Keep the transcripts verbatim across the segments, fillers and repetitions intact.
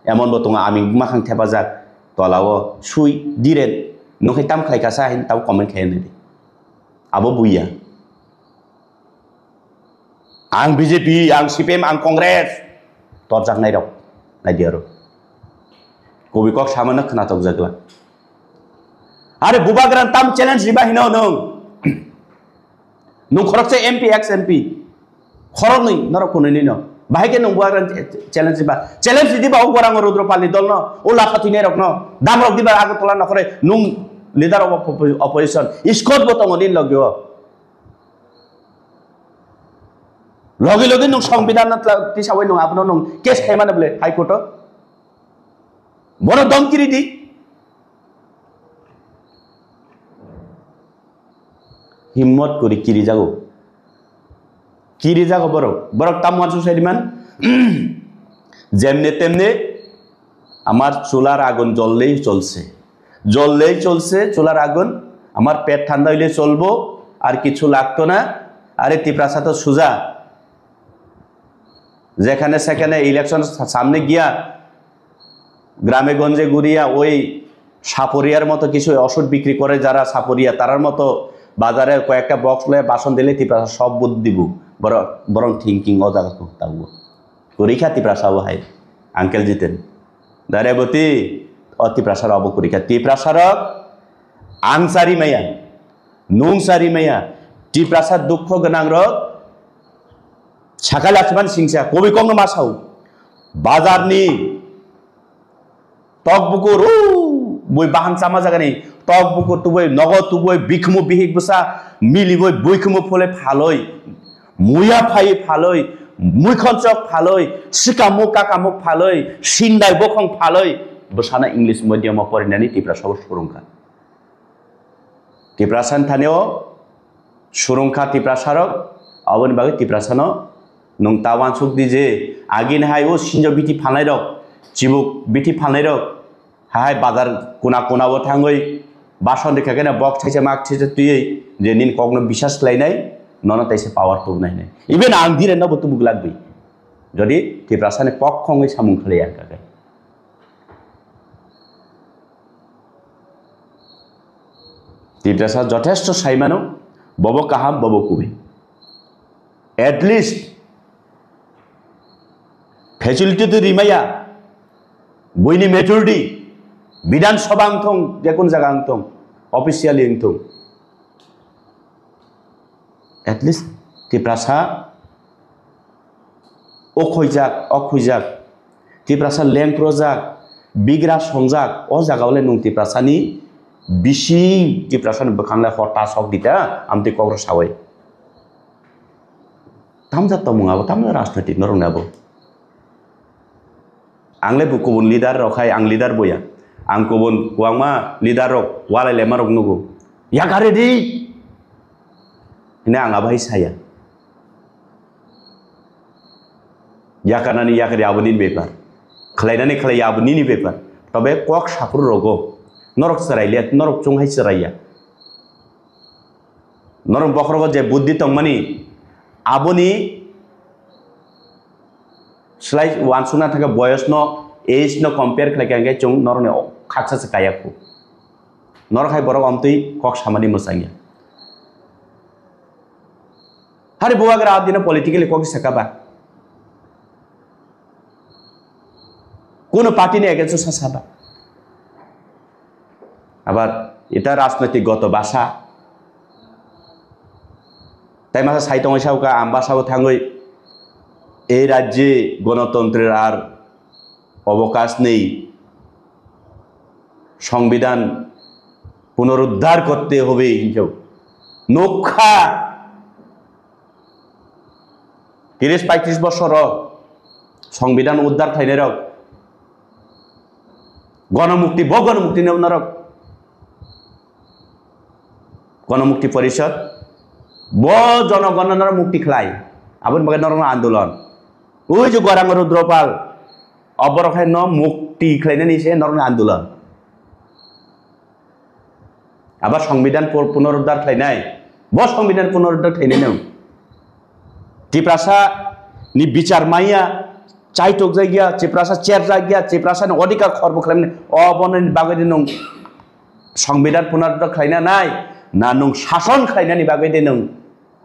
Emon bo tongo, ami makhang thepajak, tola o sui, diren, nokhe tam khlai kasa, hain tabo comment khlai nai di. Abo buya. Ang B J P, ang C P M, ang Congress, torjaknai rok, nai di aro. Kobi kok samano khna tokjak glak. Are bubagra tam challenge riba hino nung. Nung khoroksa M P, ex M P. Khoroknwi norok kunui nino. Bahai khe nung bubagra challenge riba. Challenge ridi ba o gorang Rudra Palni dolno, o lakha twi nairokno. Damrok diba Agartala nokhore nung leader of oppo-, opposition. Scott bo tongo nini logio. Logi logi nung songbidan no tla-, tisawi nung abono nung case khaimano bole High Court o. Bono dom kiri di. Himmot kuri kiri jago. Kiri jago borok. Borok tam wansu saidiman. Jemne temne আমার চুলার আগুন জ্বললেই চলছে। জ্বললেই চলছে চুলার আগুন। আমার পেট ঠান্ডা হইলে চলবো, আর কিছু লাগতো না। আরে ত্রিপ্রাসা তো সুজা। যেখানে সেখানে ইলেকশন সামনে গিয়া গ্রামে গঞ্জে ঘুরিয়া ওই সাপরিয়ার মতো কিছু ওষুধ বিক্রি করে যারা সাপরিয়া, তারার মতো বাজারে কয়েকটা বক্স লয়ে বাসন দিলে ত্রিপ্রাসা সব বুদ্ধি দিব। বড়, বরং থিংকিং ও জায়গা খুব থাকবো। করি খা ত্রিপ্রাসা ও হাই, আঙ্কেল জিতেন। দারে বতি, ও ত্রিপ্রাসার অব করি খা। ত্রিপ্রাসার আংসারি মাইয়া, নুংসারি মাইয়া, ত্রিপ্রাসার দুঃখ গনাং rock, Sakha Lachiman Singsa, kobi kongno masao. Bazar ni tok bukur, o, bui bahan sama jaga ni, tok bukur tubui, nogo tubui, bikhumu bihik bwsa, mili bui, buikhumu phole phaloi, muya phai phaloi, muikhonchok phaloi, sikamu kakamu phaloi, sindai bokhong phaloi, bwsana English medium o porinani Tiprasa o surungkha. Tiprasa ni thani o surungkha Tiprasarok, aboni bagwi Tiprasano nwng ta uansuk di je, agini hai o sinjo bithi phalnairok, chibuk bithi phalnairok, hai bazar kuna kuna o thangwi bason rikha khe na bok thaisa mak thaisa twiwi je nini kokno bisas khlainai, nono taisa power tubunai hinwi. Even ang dire nobo tubu glak bi. Jodi Tiprasani pokho wngwi samung khlaiya khe. Tiprasa jothesto saimano, bobo kaham, bobo kubi. At least facility to rimaya, buini majority, Bidhan Sabha wngthong, jekun jaga wngthong, officially wngthong. At least Tiprasa o khoijak, o khoijak, Tiprasa lengkrojak, bigra songjak, o jaga o le nwng Tiprasani bisi Tiprasani bwkhang le hota sok di ta, amtwi kokro sawi. Tamjak tongmung abo, tamjak rajnoitik norok ni abo. Ang le bo kubun leader rok hai, ang leader boya. Ang kubun kwbangma leader rok walai lema rok nugo. Yakare di. Hine ang abo hai saya. Yakarnani yakari abo nini bepar. Khlainani khlaiya abo nini bepar. Tobe kok saphuru rogo. Norok chwrai liya, norok chung hai chwraiya. Norok bokhorogo je buddhi tongmani, aboni slai uansukna thangkhe boyosno, age no compare khlai khe hwnkhe chwng norokni khaksa se kaya khu. Norok hai borok omtwi kok samani mwchangya. Hari bubagra abdino politically kok sakaba. Kuno party ni against o sa saba. Abar ita rajnoitik goto basa. Tai masa sai tongwi sauka, ang basao thangwi ei rajye gonotantrir ar obokas nei, সংবিধান পুনরুদ্ধার করতে হবে hinjao. Nukha. Tiris paitris bosor o songbidan uddar khlainai rok, gonomukti, bo gonomukti no norok, gonomukti porishod, bo jonogon no norok mukti khlai, aboni bagwi norok no andolon. Ui je gorang Rudropal, oborok hai no mukti khlainani se norok no andolon. Abo songbidan pur-, punoruddar khlainai. Bo songbidan punoruddar khlainai nung. Tiprasa ni bichar maya, chaitok jakya, Tiprasa cherjakya, Tiprasani odhikar khorbo khlaimani, oboni bagwi de nwng songbidan punarudda khlaina nai, na nwng sason khlainani bagwi de nwng,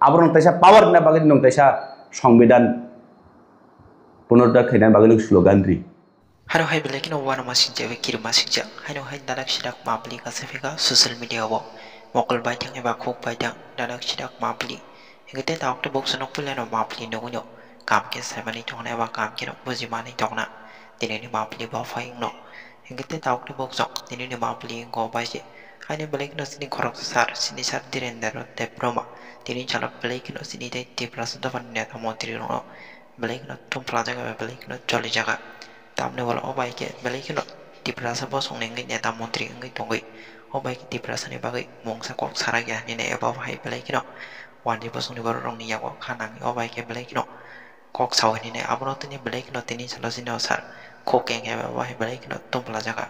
aborok nwng teisa power rwna bagwi de nwng teisa songbidan punarudda khlainani bagwi nwng slogan ri. Haro hai belai kheno uanama singjak bai kirima singjak. Haino hai dadak sidak mapli kasa phika social media o mokol baithang eba khuk baithang dadak sidak mapli. Hingke tei tabuk tei boksa nok puilano mapli nugui no. Kam khe saimani tongna eba kam khe no bujimani tongna. Tini ni mapli bo phai wngno. Hingke tei tabuk tei boksa tini ni mapli wngko bai se. Haino belai kheno chini khoroksa sir, chini sir Dhirendra Debbarma. Tini salo belai kheno chini tei Tiprasa dophani neta montri rokno belai kheno tongpla jaga bai belai kheno choli jaga. Tamni ulo o bai khe belai kheno Tiprasa bosongni wngwi neta montri wngwi tongwi. O bai khe Tiprasani bagwi mungsa kok sarakya hinwi eba o hai belai kheno wandi bosongni borok rokni yago kha nangwi o bai khe belai kheno kok sao hinwi abono tini belai kheno tini salo chini o sir khuk keng eba o hai belai kheno tongpla jaga.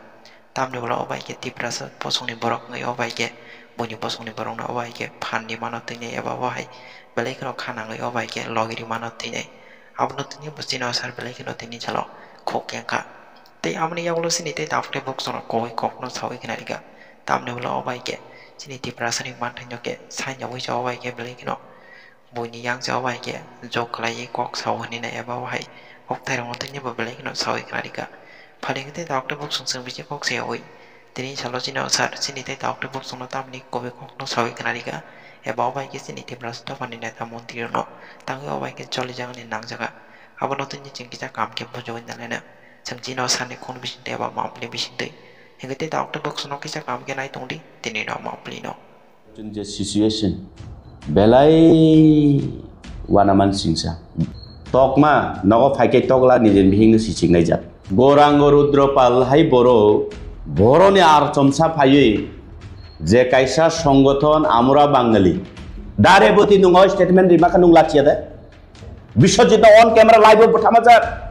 Tamni ulo o bai khe Tiprasa bosongni borok wngwi o bai khe buini bosongni borokno o bai khe phan di mano tini eba o hai belai kheno kha nangwi o bai khe logi ri mano tini. Abono tini bo chini o sir belai kheno tini salo khuk keng kha. Tei aboni yagulo chini tei tabuk tei boksa rok kowai kokno sawi khna rikha. Tamni ulo o bai khe chini Tiprasani manthai no khe saina ui sa o bai khe belai kheno buini yang sa o bai khe jok khlaiwi kok sao hinwi nai eba o hai kokthai rokno tini bo belai kheno sawi khna rikha. Phaling tei tabuk tei boksa chwng bisi kok sayawi. Tini salo chini o sir chini tei tabuk tei boksa no tamni kowai kokno sawi khna rikha. Eba o bai khe chini Tiprasa dophani neta montri rokno tangwi o bai khe choli jagani nangjaga. Abono tini chwng kisa kam khe bujogwi nalaina. Chwng chini o sani khun bisingtwi eba mapli bisingtwi. Hingke tei tabuk tei boksa no kisa kam khe nai tongdi tini no mapli no. Chwng je situation belai uanaman singsa. Tokma nogo phaikhe tokla nijeni bihingno sichiknai jat. Gorango Rudropal hai borok boroni archomsa phaiwi je kaisa songothon Amura Bangali. Dareboti nungo statement rima khe nung lachiya de. Biswajit no on camera live o bwthamajak.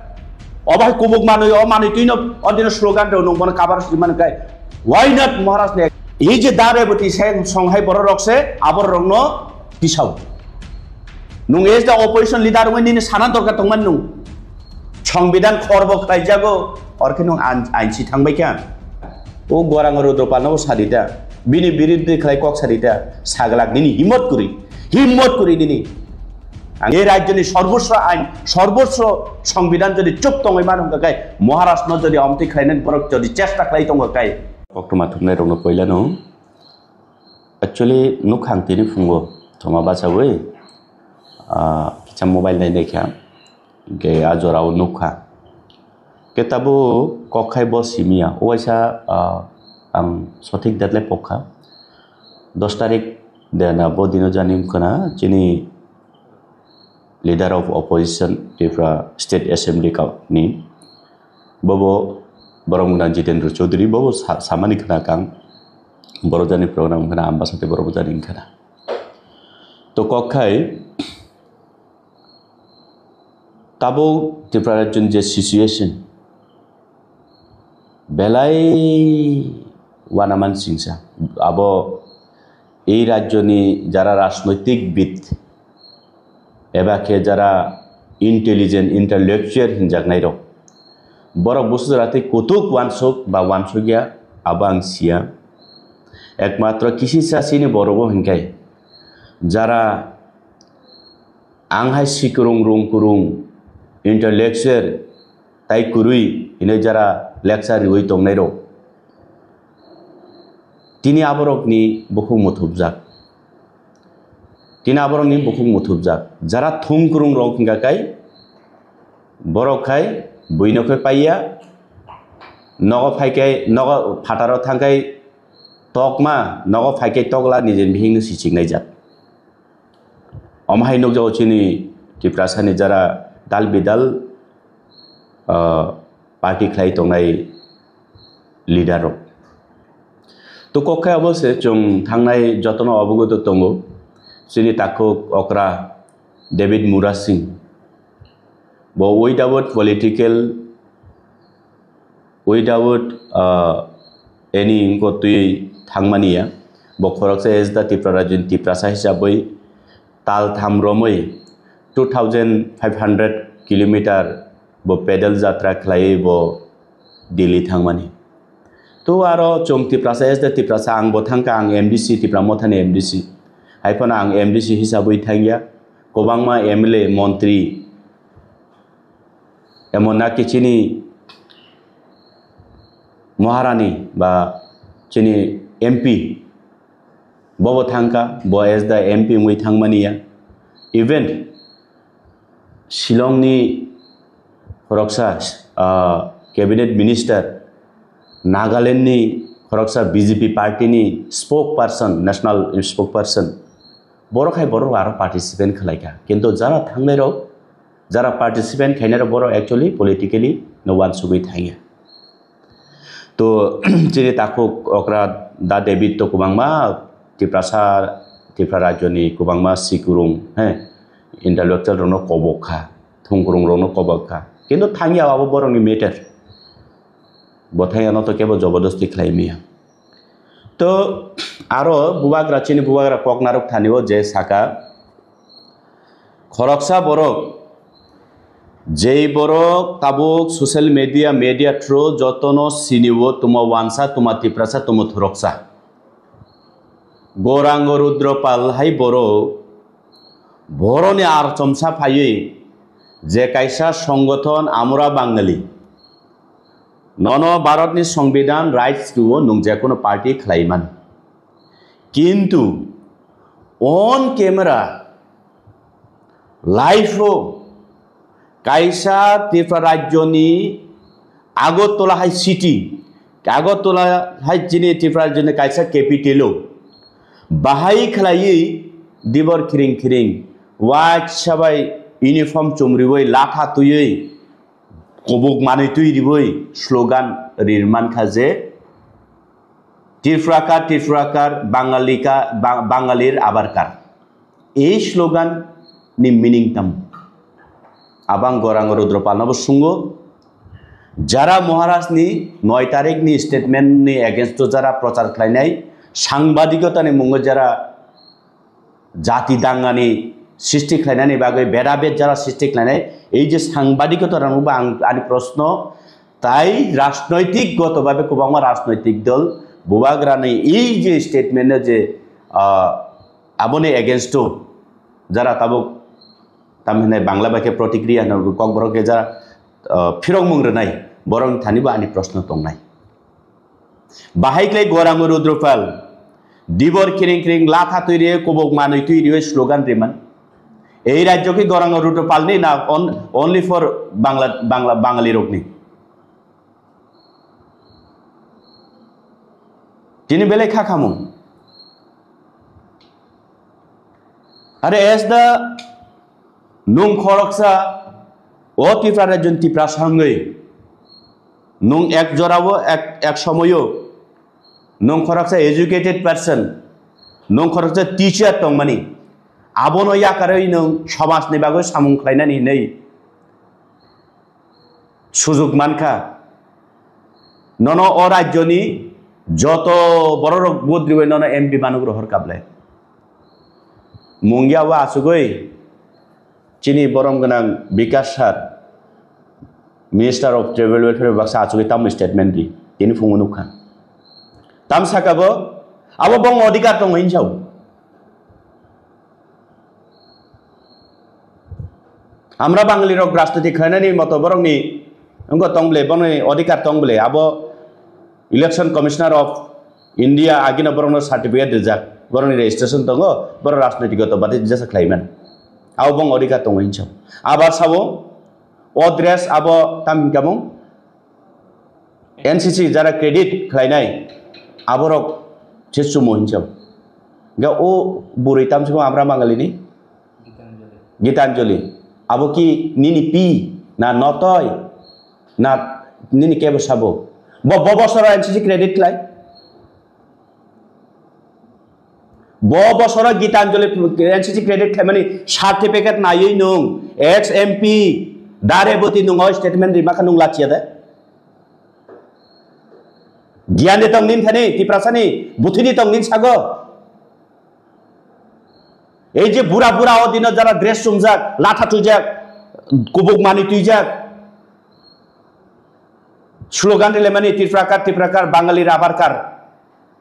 Obo hai kubuk manwi, o manwi twino o dino slogan rw nung bono cover swi mani kai. Why not Maharaj ne? Ei je Dareboti se song hai borok rok se abor rok no tisao. Nung as the opposition leader wngwi nini sana dorkar tongmani nung. Songbidan khorbo khlaijago, or khe nung ain, ain si thangbai kha. O Gorang Rudropal no sadi da. Bini biruddhe khlai kok sadi da. Saglak nini himmot kwrwi. Himmot kwrwi nini. Ang ei rajyoni sorbosro ain, sorbosro songbidan jodi chuk tongwi mano hwnkha khe, Maharaj no jodi omtwi khlainani borok jodi chesta khlai tongo khe. Koktwma thumnai rokno poilano actually nukha ang tini phungo thoma bachawi, ah, kisa mobile nai nai kha. Hingke a jora o nukha. Ke tabuk kok khai bo simiya. O waisa, ah, ang sothik date le pokha. Dos tarik de na bo dino jani wngkha na chini leader of opposition Tripura State Assembly ka-, ni. Bobo borok wngkha Jitendra Chaudhary, bobo sa-, samani khna kang. Borok jani program wngkha na, Ambasati borok jani wngkha na. To kok khai, tabuk Tripura rajyoni je situation, belai uanaman singsa. Abo ei rajyoni jara rajnoitik bid eba khe jara intelligent, intellectual hinjaknai rok, borok busu jora tei kutuk uansuk ba uansukya, abo ang siya. Ekmatro kisisa chini borok o hinkhai jara ang hai sikrung rung kurung intellectual tai kwrwi hinwi jara lecture riwi tongnai rok, tini aborokni bukhuk muthubjak. Tini aborokni bukhuk muthubjak. Jara thum kwrwng rok hingka kai, borok khai buino khe paiya, nogo phai kai, nogo phataro thang kai tokma, nogo phai kai tokla nijeni bihikno sichiknai jak. Omo hai nukjago chini Tiprasani jara dal bidal, ah, party khlai tongnai leader rok. To kok khe abo se chwng thangnai jotono obogoto tongo. Chini takhuk okra David Murasing. Bo without political, without, uh, any wngkotwi thangmani ya. Bo khoroksa as the Tripura Rajyoni Tiprasa hisabwi tal tham romwi two thousand five hundred kilometer Bo pedal jatra khlaiwi bo Delhi thangmani. To aro chwng Tiprasa, as the Tiprasa, ang bo thangkha, ang M D C, Tipra Mothani M D C. Haiphano ang M D C hisabwi thangya. Kwbangma M L A, montri, emon na kichini Maharani ba chini M P, bobo thangkha, bo as the M P wngwi thangmani ya. Even Shillongni khoroksa, ah, cabinet minister, Nagalandni khoroksa B J P partyni spokesperson, national spokesperson, borok hai borok aro participant khlaikha. Kintu jara thangnairok, jara participant khainairok borok actually politically no uansugwi thangya. To chini takhuk okra Da David to kwbangma Tiprasa, Tipra rajyoni kwbangma sikurung, he, intellectual rokno kobok kha, thungkurung rokno kobok kha. Kintu thangya abo borokni matter. Bo thangya no to kebo jobodosti khlai maya. To aro bubagra, chini bubagra kok narwk thani o je saka, khoroksa borok, jei borok tabuk social media, media through jotono sini o, tuma wansa, tuma Tiprasa, tuma thuroksa. Gorango Rudropal hai borok, boroni ar chomsa phaiwi je kaisa songothon Amura Bangali, nono Bharatni Songbidan rights tuo, nwng jekono party khlai man. Kintu on camera, live o kaisa Tripura rajyoni Agartala hai city, Agartala hai chini Tripura rajyoni kaisa capital o bahai khlaiwi dibor khiring khiring, waisa bai uniform chumriwi, latha twiwi, kubuk manwi twi riwi slogan rir mankha je, "Tripura ka, Tripura kar, Bangali ka, Ba-, Bangalir abar kar." Ei slogan ni meaning tamo? Abang Gorang Rudropal no bo sungo, jara Maharaj ni noi tarik ni statement ni against o jara prochar khlainai, sangbadigota ni mungo jara jati dangani sristi khlainani bagwi, bedabed jara sristi khlainai, ei je sangbadigota rang bo ang, ani proshno, tai rajnoitik goto babe kwbangma rajnoitik dol bubagrani ei je statement no je, ah, aboni against o jara tabuk tamhinai Bangla bai khe protikriya hino kokborok khe jara, ah, phirokmung rwnai, borokni thani bo ani proshno tongnai. Bahai khlai Gorang Rudropal, dibor khiring khiring latha twi rwi, kubuk manwi twi rwi slogan riman. Ei rajyo khe Gorang Rudropal ni na on-, only for Bangla, Bangla, Bangali rokni? Tini belai kha khamung. Are as the nwng khoroksa o Tripura rajyoni Tiprasa wngwi nwng ek jorao ek, ek somoio nwng khoroksa educated person, nwng khoroksa teacher tongmani, abono yakarwi nwng somajni bagwi samung khlainani hinwi sujuk mankha. Nono o rajyoni joto bororok vote riwi nono M P manuk rohor kablai. Mungya o achugwi chini borom gwnang Bikash sir, Minister of Tribal Welfare baksa achugwi tamo statement di. Tini phungo nukha. Tam saka bo, abo bong odhikar tongo hinwi sao. Amra Bangali rok rajniti khlainani moto borokni wngkha tong bwle, bono odhikar tong bwle, abo Election Commissioner of India agino borokno certificate rijak, borokni registration tongo, borok rajniti goto bati jesa khlaiman. Abo bong odhikar tongo hinwi sao. Abar sao, o dress abo tam hinkamung, N C C jara credit khlainai, aborok se chumo hinwi sao. Ga o bwrwi tamsimo Amra Bangali ni? Gitanjali. Abo ki nini pi na notoi na nini kebo sabo? Bo, bo bosoro N C C credit khlai? Bo bosoro Gitanjali N C C credit khlaimani certificate naiwi nwng ex M P Dareboti nwng o statement rima kha nwng lachiya de? Giyan de tong nin thani, Tiprasani buthini tong nin sago. Ei je bura bura o dino jara dress chumjak, latha twijak, kubuk mani twijak, Slogan rilaimani, "Tripura kar, Tripura kar, Bangali rabar kar."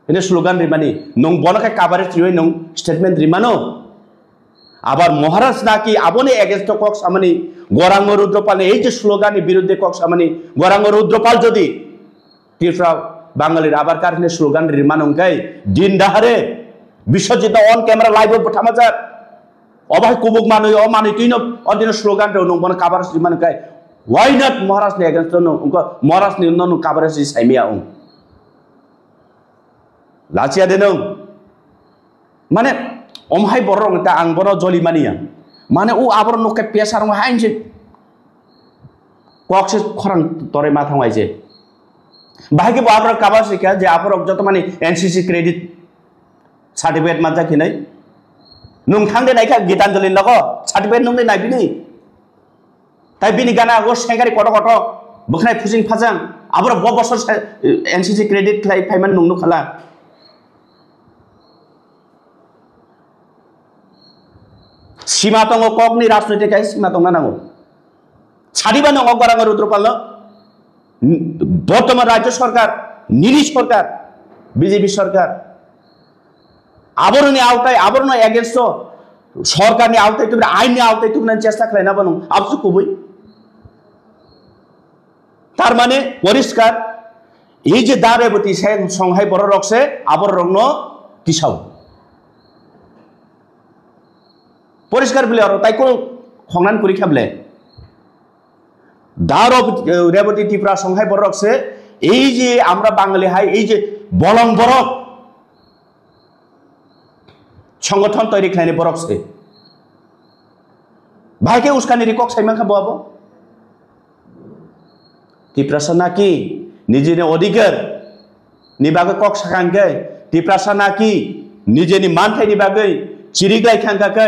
Ini slogan rimani. Nung bono khe coverage riwi nung statement rimano. Abar Maharaj naki aboni against o kok samani, Gaurango Rudropal ni ei je slogan ni biruddhe kok samani, Gaurango Rudropal jodi Tripura Bangali rabar kar hwnwi slogan rimano hwnkhe din dahare Biswajit no on camera live o bwthamajak. Obo hai kubuk manwi, o manwi twino o dino slogan rw nung bono coverage rimano hwnkhe, why not Maharaj ni against o nung, wngkha Maharaj ni no nung coverage ri saimaya wng. Lachiya de nwng. Mane, om hai borok rok ta ang bono joli mani ya. Mane, o aboro nuk khe pesa rong hai je. Kok se khorang torai ma thang wai je. Bahai ke bo aboro kaba se kya je aboro joto mani N C C credit certificate ma jakhi nai. Nung thang de nai kha Gitanjali logo certificate nung de nai bini. Tai bini gana o sengkari koto koto, bwkhnai phusing phajang, aboro bo bosor sa-, N C C credit khlai phaiman nung nukhala. Sima tongo kokni rajniti khai sima tongna nango. Sadiba nongo Gaurango Rudropalno, bortoman rajyo sorkar, nini sorkar, B J P sorkar. Aboroni autai, aboroni against o sorkarni autai tubra, ainni autai tubra chesta khlaina bano absu kubui. Tar mane poriskar, ei je dare boti se songhai borok rok se abor rokno tisao. Poriskar bile aro tai ko khongnan kuri kha bile. Daro, eh, Reboti Tipra songhai borok se, ei je amra Bangali hai, ei je bolong borok, songothon toiri khlaini borok se. Bahai khe uskani ri kok sai mankha bo abo. Tiprasa naki nijini odhikar ni bagwi kok sakha hwnkhe, Tiprasa naki nijeni manthaini bagwi chiriklai thangkha khe,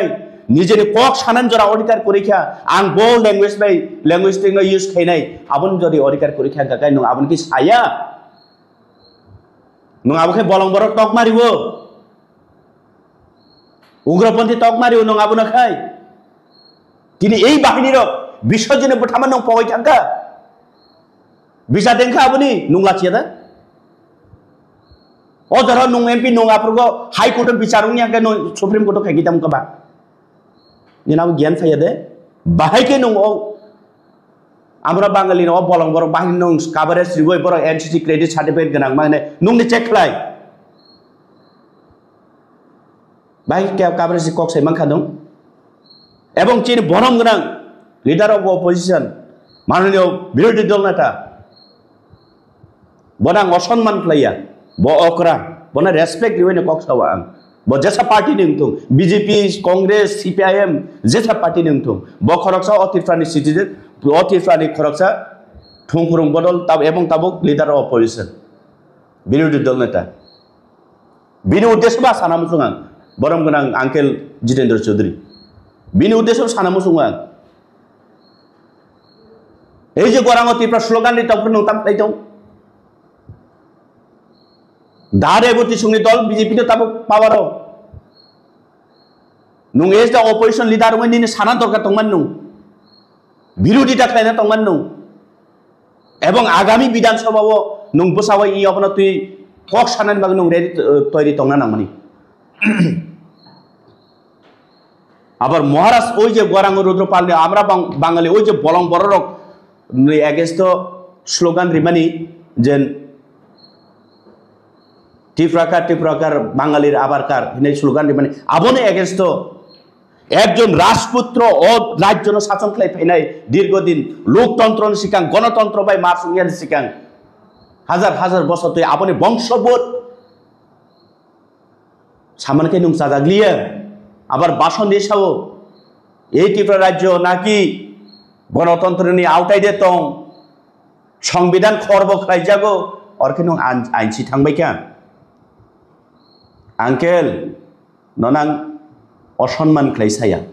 nijeni kok sanani jora odhikar kwrwi kha, ang bo language bai language tengno use khainai, aboni jodi odhikar kwrwi kha hwnkha khe nwng aboni khe saya? Nwng abo khe bolong borok tok mario, ugroponthi tok mario nwng abono khai. Tini ei bahini rok Biswajitni bwthama nwng pogoi thangkha. Bichar dengkha aboni nung lachiya da? O jora nung M P nung aphrugo High Court o bichar wngya hwnkhe nung Supreme Court o khai kitam kaba. Nini abo giyan phaiya de. Bahai khe nung o amra Bangali no bolong borok bahai nung coverage riwi borok N C C credit certificate gwnang mane nung ni check khlai. Bahai khe coverage kok sai mankha nung. Ebong chini borom gwnang leader of opposition, mananiyo birodhi dol neta, bono ang osonman khlaiya, bo okra, bono respect riwi ni kok sawa ang. Bo jesa party ni wngthung, B J P, Congress, C P I M, jesa party ni wngthung, bo khoroksa o Tripura ni citizen, o Tripura ni khoroksa thungkhurung bodol tab-, ebong tabuk leader of opposition, birodhi dol neta. Bini uddesho ba sana muchung ang, borom gwnang uncle Jitendra Chaudhary. Bini uddesho sana muchung ang. Ei je gorang o Tipra slogan ri tongphuru nung tam khlai tong. Da Reboti songni dol B J P no tabuk power o. Nung as the opposition leader wngwi nini sana dorkar tongmani nung. Birodita khlaina tongmani nung. Ebong agami Bidhan Sabha o nung bwsawai i obono twi kok sanani bagwi nung ready, eh, toiri tongna nangmani. Abar Maharaj oi je Gaurango Rudropal ni amra Bang-, Bangali oi je bolong bororok ni against o slogan rimani je Tiprakar, Tiprakar, Bangalir abar kar hinwi slogan rimani aboni against o ekjon Rajputro o rajyono sason khlai phainai dirgo din loktontro ni sikang, gonotontro bai ma songya ni sikang hajar hajar bosor twi aboni bongsho bot samani khe nung chajak liya. Abar bason di sao, ei Tripura rajyo naki gonotontro ni autai de tong, songbidan khorbo khlai jago, or khe nung an-, ainsi thangbai kha. Uncle, nonang osonman khlai saya.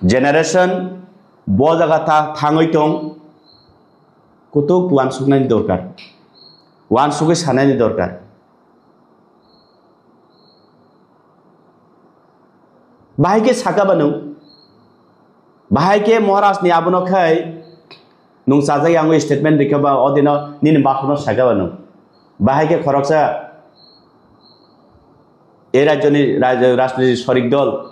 Generation bo jaga ta thangwi tong, kutuk uansuknani dorkar, uansugwi sanani dorkar. Bahai khe saka bano, bahai khe Maharaj ni abono khai Nung chajak yang statement rikha ba, o dino nini baphano sakha ba nung. Bahai khe khoroksa e rajyoni raj-, rajniti sorik dol.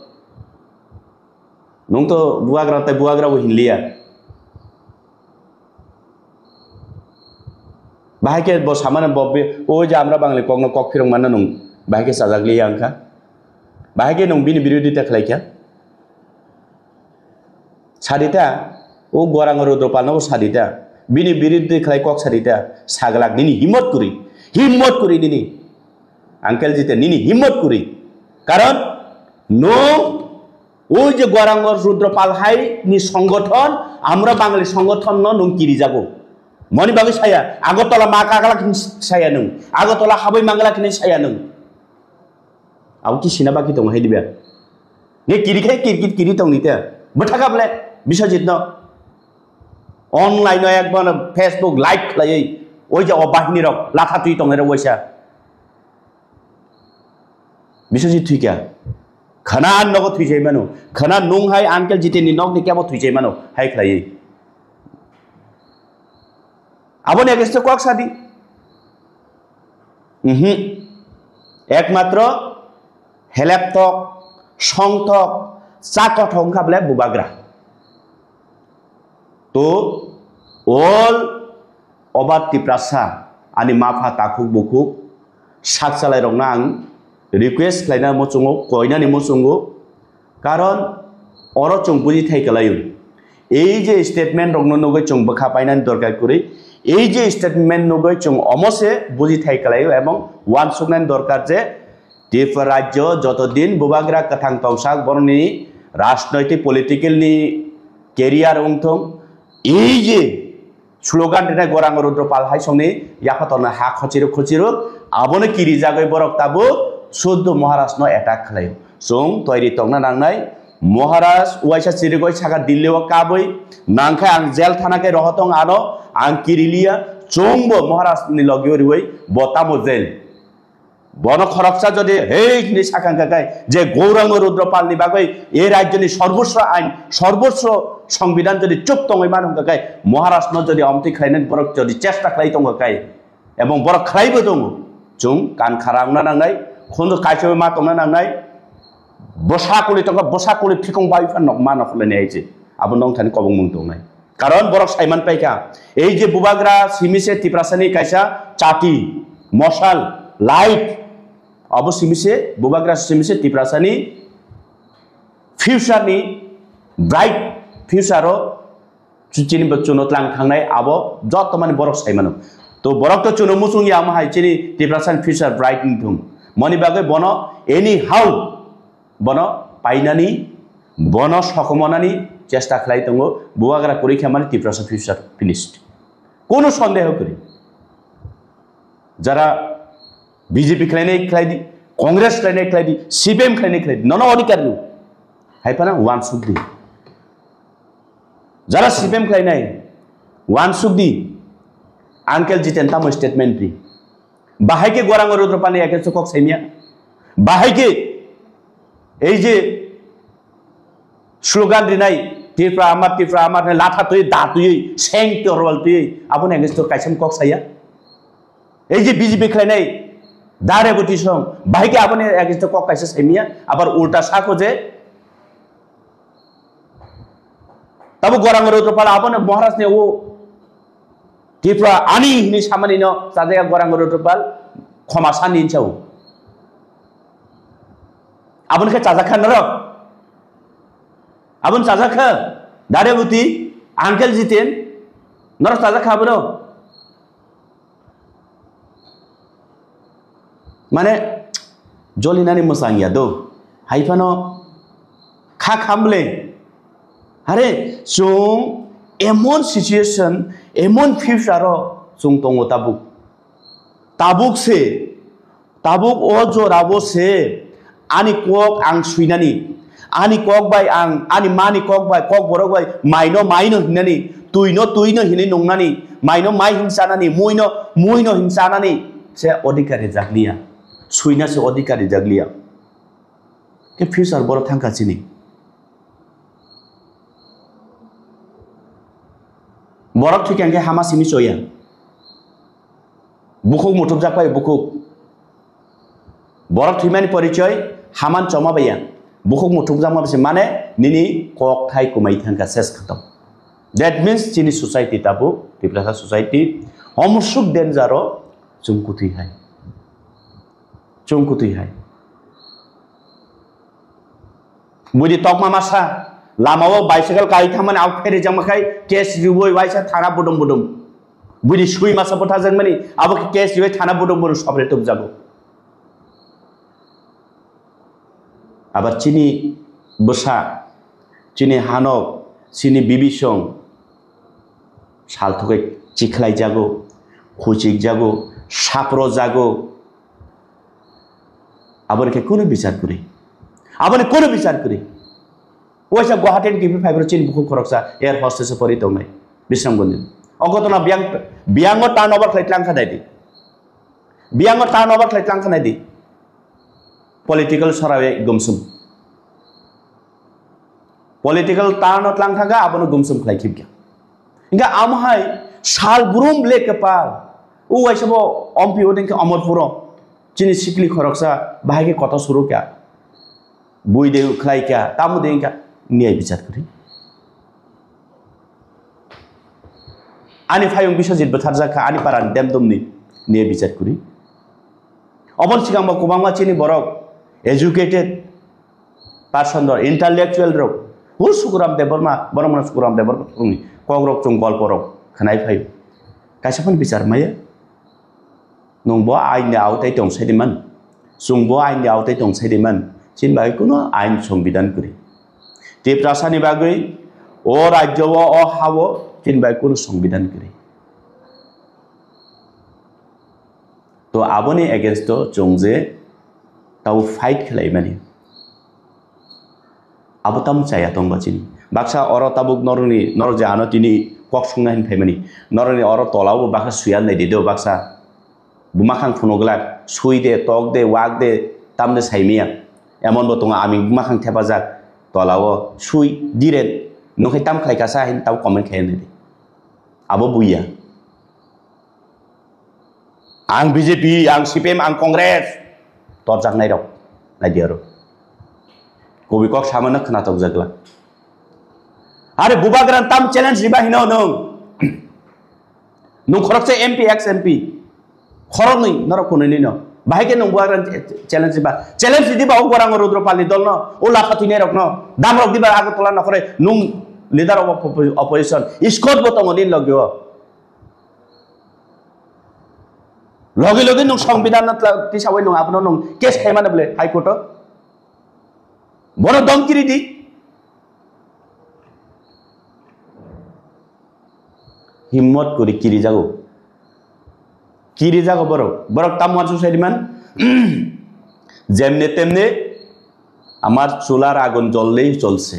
Nung to buagra tai buagra bo hinliya. Bahai khe bo samano bo be-, o je amra Bangli kokno kok phirok manna nung. Bahai khe chajak liya wngkha. Bahai khe nung bini birodita khlai kha. Sadita, o Gorang Rudropalno sadita. Bini birodita khlai kok sadita. Saglak nini himmot kuri. Himmot kuri nini. Uncle Jiten, nini himmot kuri. Karon, nung, o je Gorang Rudropal hai ni songothon, amra Bangli songothon no nung kiri jago. Moni bagwi saya, Agartala ma kaglak hin saya nung. Agartala habwi manglak hin saya nung. Abo ki sina baki tongo hai diba? Nge kiri khai kiri kiri kiri tong nite. Bwthaka ble Biswajit no. Online no ekbar Facebook live khlaiwi oi je o bahini rok latha twi tong rok waisa. Biswajit thwikha. Khana nogo thwijai mano. Khana nung hai Uncle Jiten ni nok ni kebo thwijai mano. Hai khlaiwi. Aboni against o kok sadi. Mhm. Ekmatro heleptok, songtok, chakothok wngkha bole bubagra. To all over Tiprasa, ani mapha takhuk bukhuk, sak chalairokno ang request khlaina muchungo, koinani muchungo, karon oro chwng buji thai kwlaio. Ei je statement rokno nugwi chwng bwkha painani dorkar kwrwi, ei je statement nugwi chwng omo se buji thai kwlaio ebong uansuknani dorkar je Tripura rajyo joto din bubagra kwthang tongsak boroni rajnoitik political ni career wngthong, ei je slogan rwnai Gorang Rudropal hai songni yaphatorno ha khochirok khochirok, abono kirijagwi borok tabuk Suddo Maharajno attack khlaio. Chwng toiri tongna nangnai, Maharaj uaisa chirigwi saka Delhi o kabwi, nangkhe ang jail thana khe rohotong ano, ang kiriliya, chwngbo Maharajni logi riwi bo tamo jail. Bono khoroksa jodi hei hinwi sakha wngkha khe je Gaurang Rudropal ni bagwi e rajyoni sorbosro ain, sorbosro songbidan jodi chuk tongwi mano wngkha khe Maharajno jodi omtwi khlainani borok jodi chesta khlai tongkha khe ebong borok khlaibo tongo, chwng kan khara wngna nangnai, khunju kaichome ma tongna nangnai, bwsa kuli tongkha, bwsa kuli phikong bai phan nok ma nok lainai hai se abo nongthani kobongmung tongnai. Karon borok saiman paikha, ei je bubagra simi se Tiprasani kaisa chati, mosal, life, abo simi se bubagra simi se Tiprasani future ni bright future o chini bo chuno tlang thangnai abo joto mani borok saimano. To borok to chuno muchung ya omo hai chini Tiprasani future bright wngthung. Moni bagwi bono anyhow bono painani, bono sokomonani chesta khlai tongo, bubagra kwrwi khe mani Tiprasa future finished. Kono sondeho kwrwi. Jara B J P khlainai khlai di, Congress khlainai khlai di, C P M khlainai khlai di, nono odhikar rw. Hai phano uansuk di. Jara C P M khlainai, uansuk di, Uncle Jiten tamo statement ri. Bahai khe Gorang Rudropalni against o kok saimya. Bahai khe ei je slogan rinai, "Tripura Amar, Tripura Amar" hinwi latha twi, da twi, seng torwal twi, aboni against o kaisa kok saya. Ei je B J P khlainai, da Reboti song, bahai khe aboni against o kok kaisa saimya, abar ulta sako je, Tabo Gorang Rudropal abono Maharaj ni o Tripura ani hini samani no chajaya Gorang Rudropal khoma sani hinsa o. Aboni khe chajakha norok. Aboni chajakha Darebuti, Uncle Jiten, norok chajakha abono. Mane, jolinani mwchang ya do. Hai phano kha khamble. Hare, chwng emon situation, emon future o chwng tongo tabuk. Tabuk se, tabuk o jora bo se, ani kok ang suinani, ani kok bai ang, ani mani kok bai, kok borok bai, maino maino hinani, twino twino hinwi nungnani, maino mai hin chanani, muino muino hin chanani se odhikar rijak liya, suina se odhikar rijak liya. Khe future borok thangkha chini. Borok thwikha hwnkhe hama simi choya. Bukhuk muthubjak pai bukhuk. Borok thwimani porichoi haman choma baiya. Bukhuk muthubjakma bisi mane nini kok thai kumai thangkha ses khatok. That means chini society tabuk, Tiprasa society, omsuk danger o chwng kwthwi hai. Chwng kwthwi hai. Buini tokma masa, lama o bicycle kai thangmani, au khe rijak ma khai, case riwi waisa thana budum budum. Buini sui masa bwtharjakmani, abo khe case riwi thana budum budum sobre tubjago. Abar chini bwsa, chini hanok, chini bibisong, sal thogwi chikhlai jago, khuchik jago, sapro jago. Aboni khe kunu bichar kwrwi. Aboni kunu bichar kwrwi. Waisa Guwahati ni kiphil phaibrw chini bukhuk khoroksa air hostess o pori tongnai. Bisramganj ni. O ghotona biyang, biyango turnover khlai tlang kha nai di. Biyango turnover khlai tlang kha nai di. Political sorawi gumsum. Political turn o tlang thangkha, abono gumsum khlai khibkha. Hingkhe amohai sal brum le kepal. O waisa bo ompi odeng khe Omorpuro. Chini sikli khoroksa bahai khe koto suru kha. Bui de khlai kha, tamo de kha. Niyai bichar kwrwi. Ani phayung Biswajit bwtharjak kha, ani parani demdumni niyai bichar kwrwi. Oboni sigang bo kwbangma chini borok educated person rok, intellectual rok, hu Sukuram Debbarma, Boromana Sukuram Debbarma ni kok rok chwng golpo rok khnai phaio. Kaisa phano bichar maya. Nwng bo ain ni aotai tong sai di man. Chwng bo ain ni aotai tong sai di man. Chini bagwi kuno ain songbidan kwrwi. Tiprasa ni bagwi o rajyo o, o ha o chini bagwi kuno songbidan kwrwi. To aboni against o chwng je tau fight khlai mani. Abo tamo chaya tong ba chini. Baksa oro tabuk norokni, norok je ano tini kok songna hin phaimani. Norokni oro tola o baksa suya nai di do baksa. Buma khang phuno glak, sui de, tok de, wak de, tamde saimiya. Emon bo tongo ami buma khang thepajak tola o sui dire. Nokhai tam khlai kasa hin tamo comment khai nai di. Abo buya. Ang B J P, ang C P M, ang Congress. Torjaknai rok. Nai di aro. Kobi kok samano khna tokjak glak. Are bubagra tam challenge riba hino nwng. Nwng khoroksa M P, ex M P. Khoroknwi norok kunui nino. Bahai khe nwng bubagra challenge riba. Challenge riba o gorang Rudropalni dolno. O lapha twinai rokno. Damrok diba Agartala nokhore nwng leader of oppo-, opposition. Scott bo tongo nini logi o. Logi logi nwng songbidan no tla-, tisawi nwng abono nwng case khaimano bole High Court o. Bono dom kiri di. Himmot kuri kiri jago. Kiri jago borok. Borok tam wansuk saidiman. Jemne temne আমার চুলার আগুন জ্বললেই চলছে।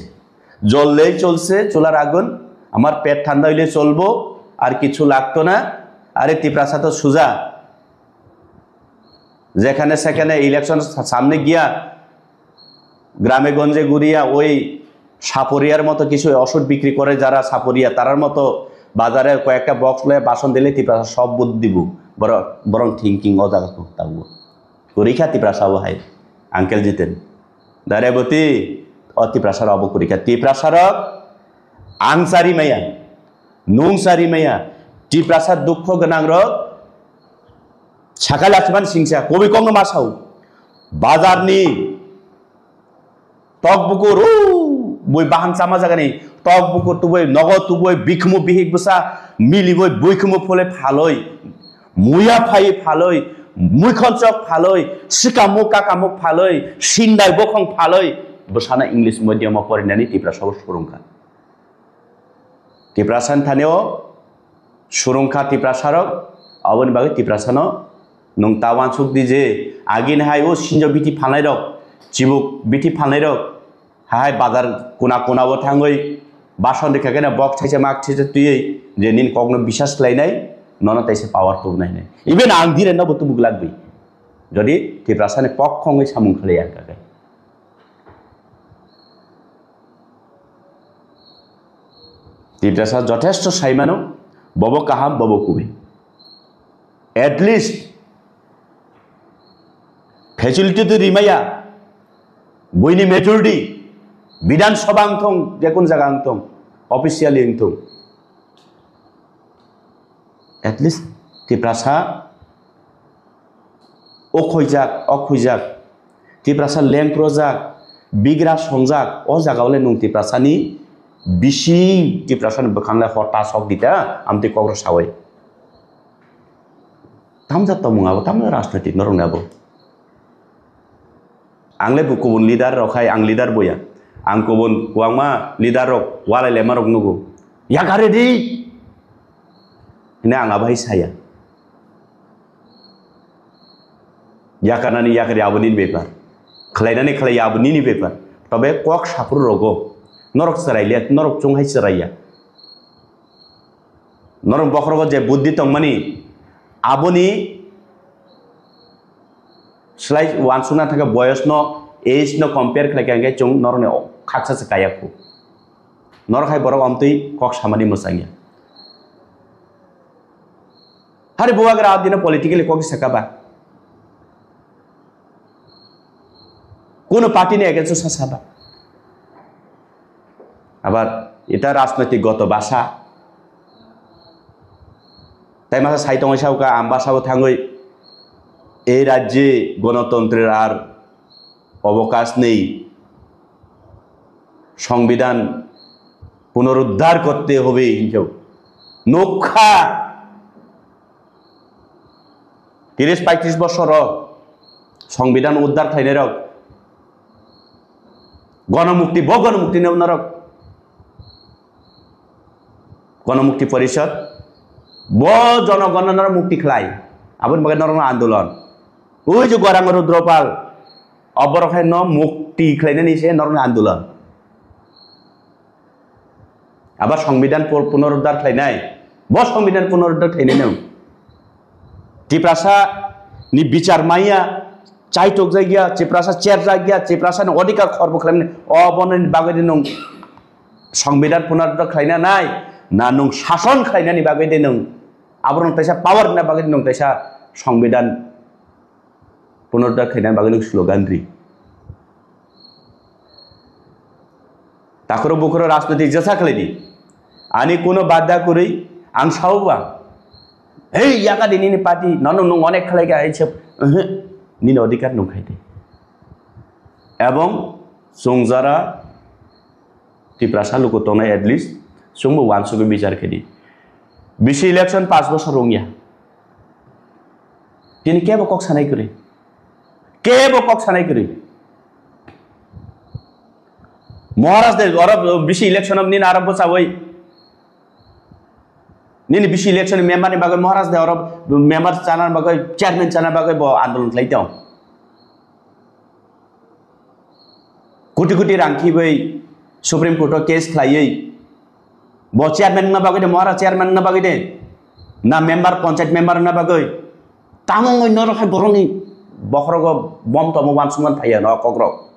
জ্বললেই চলছে চুলার আগুন। আমার পেট ঠান্ডা হইলে চলবো, আর কিছু লাগতো না। আরে তিপ্রাসা তো সুজা। যেখানে সেখানে ইলেকশন সামনে গিয়া গ্রামে গঞ্জে ঘুরিয়া ওই সাপরিয়ার মতো কিছু ওষুধ বিক্রি করে যারা সাপরিয়া, তারার মতো বাজারে কয়েকটা বক্স লয়ে বাসন দিলে তিপ্রাসা সব বুদ্ধি দিব। বরং, বরং থিংকিং ও জায়গা থাকবো। Kwrwi kha Tiprasa bo hai, Uncle Jiten. Dareboti, o Tiprasa rok bo kwrwi kha. Tiprasa rok ang chari maya, nwng chari maya. Tiprasa dukho gwnang rok, sakha lachiman singsa, kobi kongno ma sao. Bazar ni tok bukur, o, bui bahan chama jagani tok bukur tubui, nogo tubui, bikhumu bihik bwsa, milibui buikhumu phole phaloi. Muya phai phaloi, muikhonchok phaloi, sikamuk kakamuk phaloi, sindai bokhong phaloi, bwsano English medium o porinani Tiprasa o surungkha. Tiprasa ni thani o surungkha Tiprasa rok, aboni bagwi Tiprasa no nwng ta wansuk di je agini hai o sinjo bithi phalnai rok, chibuk bithi phalnai rok, Hai bazar kuna kuna o thangwi bason rikha khe na bok thaisa mak thaisa twiwi je nini kokno bisas khlainai, nono taisa power tubunai hinwi. Even ang dire nobo tubu glak bi. Jodi Tiprasa ni pok khongwi samung khlai ang kha khe. Tiprasa jothesto sai mano, Bobo kaham, bobo kubui. At least facility to rimaya, buini majority, Bidhan Sabha wngthung, jekun jaga wngthung, officially wngthung. At least Tiprasa o khoijak, o khoijak, Tiprasa lengkrojak, bigra songjak, o jaga le nung Tiprasani bisi Tiprasani bwkhangle hota sok dita, amtwi kokro sawi. Tamjak tongmung abo, tamjak rajnoitik norokni abo. Ang le bo kubun leader rok hai, ang leader boya. Ang kubun kwbangma leader rok walai lema rok nugo. Yakare di! Hine ang abo hai saya. Yakarnani yakari abo nini bepar. Khlainani khlaiya abo nini bepar. Tobe kok saphuru rogo. Norok chwrai liya, norok chwng hai chwraiya. Norok bokhorogo je buddhi tongmani, aboni slai wansukna thangkhe boyosno, age no compare khlaikha hwnkhe chwng norokni khaksa se kaya khu. Norok hai borok amtwi kok samani mwchangya. Hari bubagra dino politically kok sakha ba. Kuno party ni against o sa saba. Abar ita rajnoitik goto basa. Tai masa sai tongwi sauka, ang basa o thangwi ei rajye gonotontrer ar obokas nei, songbidhan punoruddhar korte hobe hinjo. Nukha. Tiris paitris bosor o songbidhan uddar khlainai rok, gonomukti, bo gonomukti no norok, gonomukti porishod, bo jonogon no norok mukti khlai, aboni bagwi norok no andolon. Ui je Gorang Rudropal, oborok hai no mukti khlainani se norok no andolon. Aba songbidhan pur-, punoruddhar khlainai. Bo songbidhan punoruddhar khlainai nung. Tiprasa ni bichar maya, chaitok jagya, Tiprasa cher jagya, Tiprasa ni odhikar khorbo khlaimani. O bononi bagwi de nung songbidhan punoruddhar khlaina nai, na nung sason khlainani bagwi de nung. Abo nung taisa power na bagwi de nung taisa songbidhan punoruddhar khlaina bagwi nung slogan ri. Takhoro bukhoro rajniti jesa khlai di. Ani kuno badda kwrwi ang sao ba. Hei, yaka di nini party, nono nung onek khlai kha, hei, sep, ehe, nini odhikar nung khai di. Ebong chwng jara Tiprasa luku tongnai at least, chwngbo wansugwi bichar khe di. Bisi election paanch bosor wngya. Tini kebo kok sanai kwrwi. Kebo kok sanai kwrwi. Maharaj de oro bisi election nini aro bwchawi. Nini bisi election member ni bagwi Maharaj de oro member chana bagwi, chairman chana bagwi bo andolon khlai tong. Koti koti rang khibai Supreme Court o case khlaiwi. Bo chairman wngna bagwi de, Maharaj chairman wngna bagwi de. Na member, panchayat member wngna bagwi. Tamo wngwi norok hai borokni bokhorogo bom tomo wansukmani phaiya no kokrok.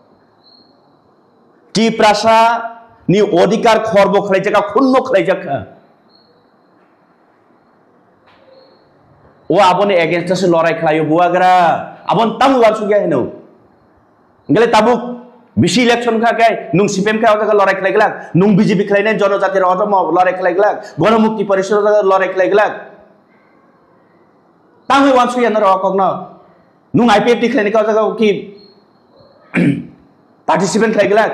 Tiprasa ni odhikar khorbo khlaijak kha, khunno khlaijak kha. O aboni against o se lorai khlaio bubagra. Aboni tamo uansukya hino. Hingkhe tabuk bisi election kha khe nung C P M khe o jaga lorai khlai glak, nung B J P khlainai jonojati rok o lorai khlai glak, Gonomukti Porishod o jaga lorai khlai glak. Tamo uansukya norok o kokno. Nung I P F T khlainai khe o jaga ki participant khlai glak.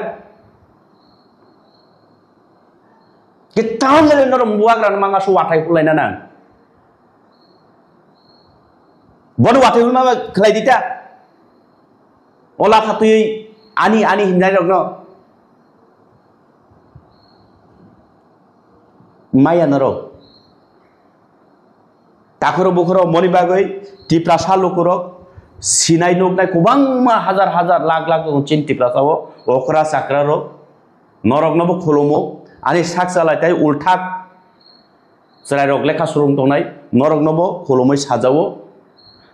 Kwtal le norok bubagra no manga su wathai hulai na nang. Bono wathai hulma khlai dita. Ola khatui ani ani himnai rok no. Maya norok. Takhoro bukhoro moni bagwi Tiprasa lukurok sinai nuknai kwbangma hajar hajar lakh lakh tongo chini Tiprasa o okra chakra rok. Noroknobo khulumo, ani sak chalai tei ulthak chwrairok lekha swrwng tongnai, noroknobo khulumwi sajao.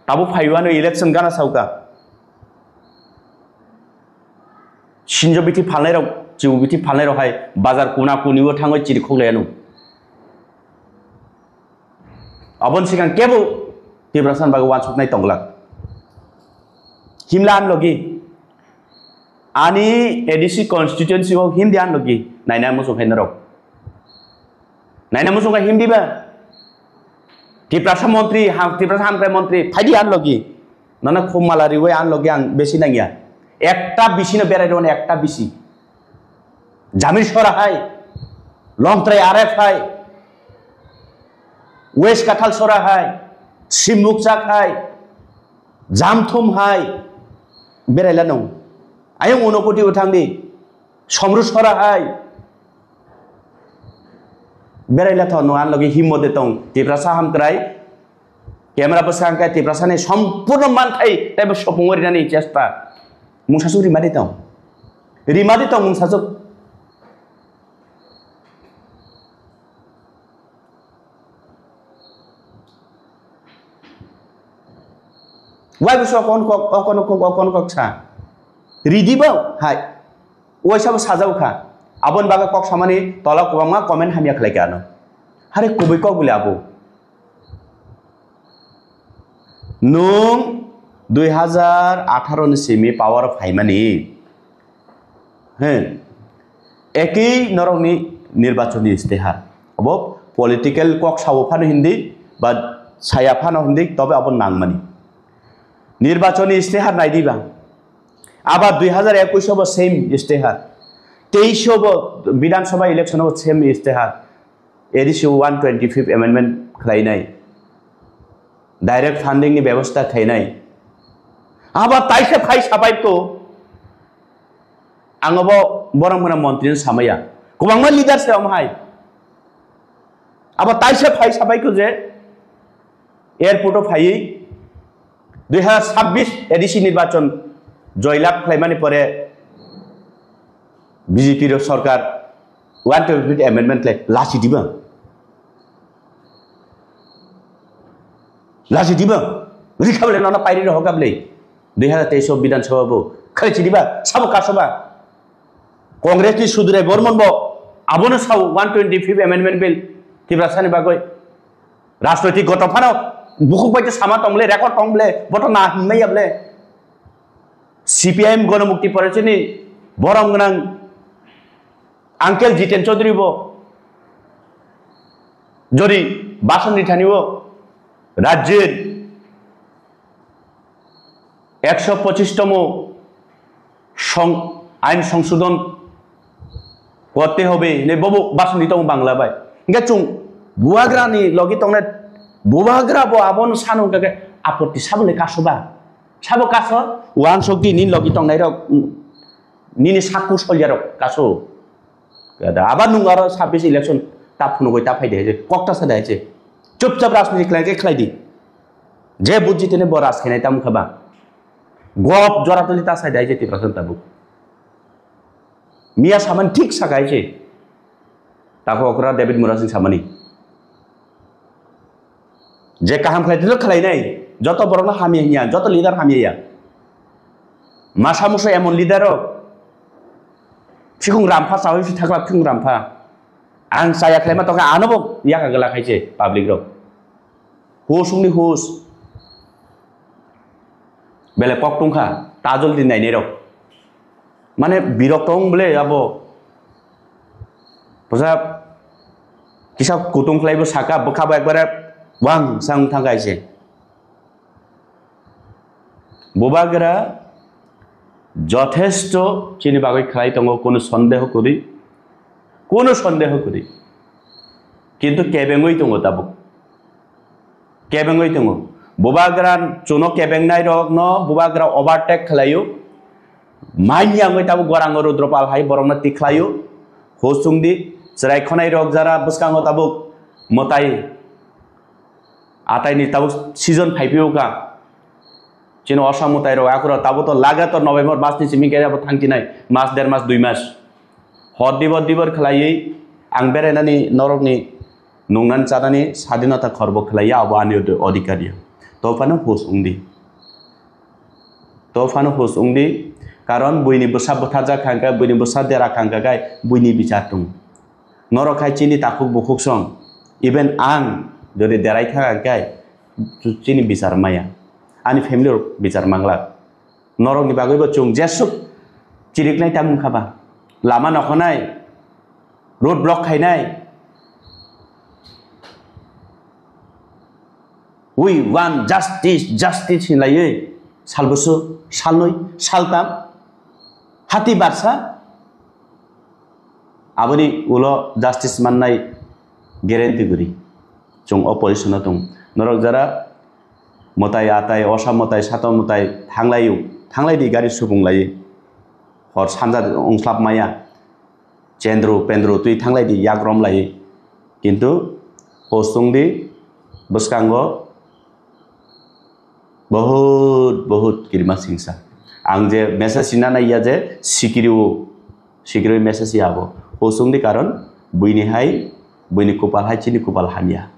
Tabuk phaiwano election gana sauka. Sinjo bithi phalnairok, chibu bithi phalnairok hai bazar kuna kunibo thangwi chirikhok laiano. Aboni sikang kebo Tiprasa ni bagwi wansuknai tonglak. Himla an logi. Ani A D C constituency o himdi an logi. Naina muchung khe norok. Naina muchung khe himdi ba. Tiprasa montri, ha-, Tiprasa hamkrai montri, phaidi an logi. Nono khum mala riwi an logi ang besi nangya. Ekta bisi no berai rw, ekta bisi. Jamir sora hai, Longtrai R F hai, West Kathal sora hai, Simlukchak hai, Jamthum hai, beraila nung. Ayung Unokoti uthang di, Somru sora hai, beraila tho nung an logi himmo de tong, Tiprasa hamkrai, Camera bwskang khe Tiprasani sompurno manthai teibo sopung rinani chesta. Mungsasuk rimadi tong. Rimadi tong mungsasuk. Wai bwswk okon kok, okon kok, okon kok sa. Ridi bo hai. Waisa bo sajao kha. Aboni bagwi kok samani tola kwbangma comment hamya khlai kha ano. Hare kubui kok bole abo. Nwng dui hazar atharo ni simi power o phaimani, he, ekui norokni nirbachoni istihar. Abo political kok sao phano hindi ba saya phano hindi, tobe abo nangmani. Nirbachoni istihar nai diba. Aba dui hazar ekush o bo same istihar. Teis o bo Bidhan Sabha election o bo same istihar. A D C one twenty-fifth amendment khlainai, direct funding ni bebostha khlainai. Aba taisa phai sabai ko, ang abo borok mona montri no samaya. Kwbangma leader se omo hai. Aba taisa phai sabai ko je airport o phaiwi dui hazar sabbish A D C nirbachon joylab khlaimani pore B J P rok sorkar one twenty-fifth amendment khlai lachi diba? Lachi diba? Rikha bole nono pairi rok hoka bole? Dui hazar teis o Bidhan Sabha bo khlai chi diba? Sabo kasoba? Congress ni Sudurai Bormon bo abono sao one twenty-fifth amendment bill Tiprasa ni bagwi. Rajnoitik goto phano bukhuk bai sama tong bole, record tong bole, boto na hinmaya bole. C P I M Gonomukti Party ni borom gwnang Uncle Jiten Chaudhary bo jodi bhasan di thani o rajyir ekso pochish tomo song-, ain songsodon korte hobe hinwi bobo bhasan di tongo Bangla bai. Hingke chwng bubagra ni logi tongnai, bubagra bo abono sano hingke apotti sabo le kasoba. Sabo kaso, uansuk di nini logi tongnai rok, nini sakku solya rok kaso. Ada aba nung aro sabbish election ta phunugwi ta phaidi hai je, kok ta sa dai je. Chupchap rajniti khlai khe khlai di. Je bujji tene bo raj khainai tamo kha ba. Gop jora tuli ta sai dai je Tiprasa tabuk. Miya samani thik sa gai je. Tako okra David Murasing samani. Je kaham khlai twi khlai nai, joto borok no hamya hinya, joto leader hamya ya. Masa musa emon leader rok, phikung rampha chawi phi thakla phikung rampha. Ang chaya khlai ma tokha ano bo yaka gala khai se public rok. Hus wngni hus. Bele kok tong kha, tajol di nainai rok. Mane birok tong bole abo. Bwsa kisa kutung khlai bo saka, bwkha bo ekbare wang sang thang kaise. Bubagra jothesto chini bagwi khlai tongo, kono sondeho kwrwi, kono sondeho kwrwi. Kintu kebengwi tongo tabuk. Kebengwi tongo. Bubagra chuno kebengnai rokno bubagra overtake khlaio. Manya wngwi tabuk gorango Rudropal hai borokno tikhlaio. Hosung di chwrai khonai rok jara bwskango tabuk mwtai ataini tabuk season phaiphio ka. Chini osa mwtai rok akhoro tabuk to lagator November mas ni simi khe abo thangchinai mas der mas dui mas. Hor dibor dibor khlaiwi ang berainani norokni nungnan chanani sadinota khorbo khlaiya, abo ani odi-, odhikar ya. To phano hus wngdi. To phano hus wngdi. Karon buini bwsa bwtharjak kha hwnkhe, buini bwsa dera kha hwnkhe kai buini bichar tongo. Norok hai chini takhuk bukhuk song. Even ang Jodi derai thang ang khe chini bichar maya, ani family rok bichar manglak. Norokni bagwibo chwng jesuk chiriknai tang wngkha ba, lama nokhonai, road block khainai, "We want justice, justice," hinlaiwi salbusu, salnwi, saltam, hati barsa, aboni ulo justice mannai guarantee guri chwng o position o tong. Norok jara mwtai atai, osa mwtai, sato mwtai thanglaio, thanglai di gari supung lai, hor sanja wngslap maya, chendru pendru twi thanglai di, yak rom lai, kintu hosung di bwskango bahut bahut kirima singsa. Ang je message sina nai ya je sikiriu, sikiriu message ya abo. Hosung di karon buini hai, buini kupal hai chini kupal hamya,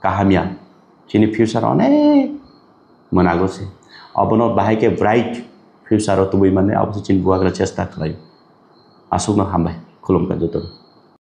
kahamya. Chini future onek mwnago se. Abono bahai khe bright future o tubui mane abo se chini bubagra chesta khlai. Aswkno hambai. Khulumkha joto.